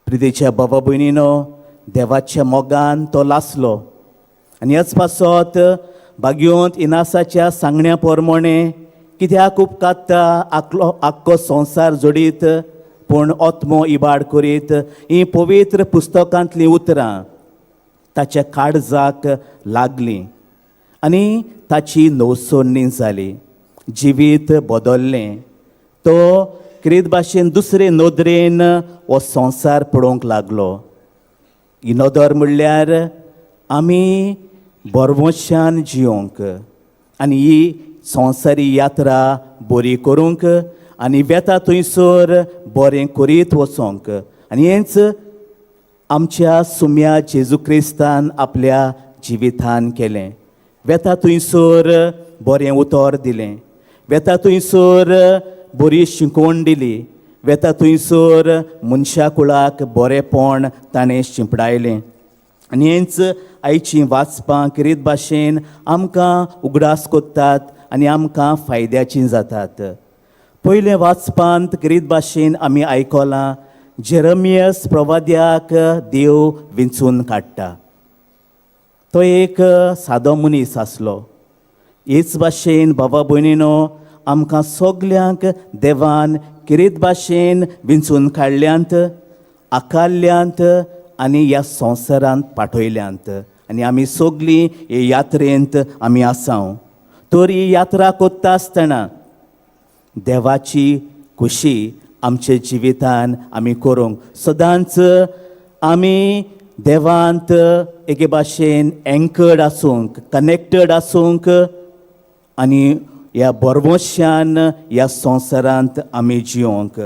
प्रितीच्या बाबा भयणीनो, देवाच्या मोगान तो लासलो आनी ह्याच पासत भाग्योंत इनासाच्या सांगण्या पोरमोणें कित्याक उपकात्ता आकलो आख्खो संवसार जोडीत पूण आत्मो इबाड करीत, हीं पवित्र पुस्तकांतलीं उतरां ताच्या काळजाक लागलीं आनी ताची नवसरणी जाली. जिवीत बदल्लें. तो क्रीत भाशेन दुसरे नदरेन हो संवसार पळोवंक लागलो. ही नदर म्हणल्यार आमी बरवंशान जियोंक आनी ही संवसारी यात्रा बरी करूंक आनी वेता थंयसर बरें करीत वचोंक. आनी हेंच आमच्या सुम्या जेजू क्रिस्तान आपल्या जिवितान केलें. वेता थंयसर बरें उतर दिलें, वेता थंयसर बरी शिकवण दिली, वेता थंयसर मनशा कुळाक बरेंपण ताणें शिंपडायलें. आनी हेंच आयचीं वाचपां किरीत भाशेन आमकां उगडास कोत्तात आनी आमकां फायद्याचीं जातात. पयलें वाचपांत किरीत भाशेन आमी आयकलां, जेरमियस प्रवाद्याक देव विंचून काडटा. तो एक सादो मनीस आसलो. हेच भाशेन बाबा भयणीनो, आमकां सगल्यांक देवान किरीत भाशेन विंचून काडल्यांत, आकारल्यांत आनी ह्या संवसारांत पाठयल्यांत आनी आमी सगलीं हे यात्रेंत आमी आसाव. तर ही यात्रा कोत्ता आसतना देवाची खुशी आमच्या जिवितान आमी करूंक सदांच आमी देवांत एके भाशेन एंकर्ड आसूंक, कनेक्टेड आसूंक आनी ह्या बरवंशान ह्या संवसारांत आमी जियोंक.